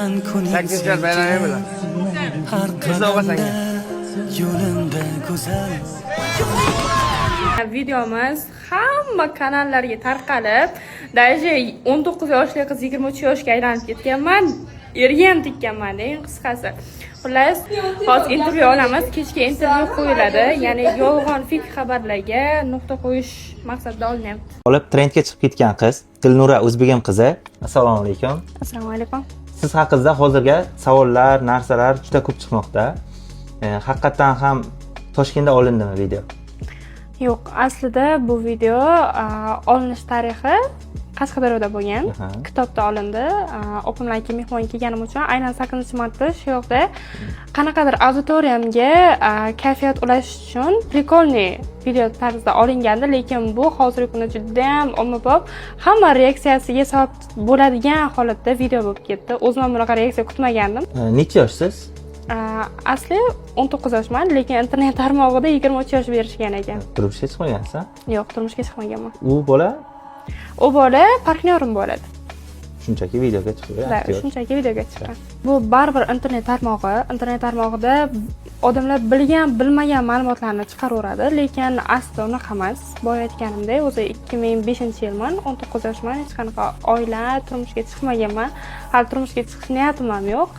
Kuning 8 yosh bayram bilan. Har Sovg'a senga. qadamda yo'limda go'zal. Videomiz hamma kanallarga tarqalib, даже 19 yoshli qiz 23 yoshga aylanib ketganman, erga ham tekkanman, eng qisqasi. Xullas, hozir intervyu olamiz, kechki intervyu qo'yiladi, ya'ni yolg'on fake xabarlarga nuqta qo'yish maqsadida olinyapti. Olib trendga chiqib ketgan qiz Dilnura O'zbegim qizi. Assalomu alaykum. Assalomu alaykum. Siz haqingizda hozirgi savollar, narsalar juda ko'p chiqmoqda. Haqiqatdan ham Toshkentda olindimi video? Yo'q, aslida bu video olinish tarixi Qashqadaryoda bo'lgan. Kitobda olindi. Opamlarga mehmon kelganim uchun aynan 8-marta shu yoqda qanaqadir auditoriyamga kayfiyat ulashish uchun прикольный video tarzida olingandi, lekin bu hozirgi kunda judayam ommabop, hamma reaksiyasiga sabab bo'ladigan holatda video bo'lib ketdi. O'zim ham bunaqa reaksiya kutmagandim. Necha yoshsiz? Asli 19 yoshman, lekin internet tarmog'ida 23 yosh berishgan ekan. Turmushga chiqmagansiz? Yo'q, turmushga chiqmaganman. U bola? U bola partnyorim bo'ladi. Shunchaki videoga chiqdi, Да, aktyor. Shunchaki videoga chiqqan. Bu baribir internet tarmog'i. Internet tarmog'ida odamlar bilgan, bilmagan ma'lumotlarni chiqaraveradi, lekin aslida unaqa emas. Boya aytganimdek, o'zi 2005-yilman, 19 yoshman, hech qanaqa oila, turmushga chiqmaganman. Hali turmushga chiqish niyatim ham yo'q.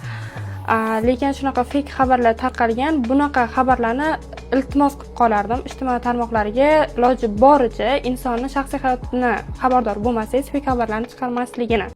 Lekin shunaqa fake xabarlar tarqalgan. Bunaqa xabarlarni iltimos qilib qolardim. Ijtimoiy tarmoqlarga iloji boricha insonni shaxsiy hayotini xabardor bo'lmasangiz, fake xabarlarni chiqarmasligini.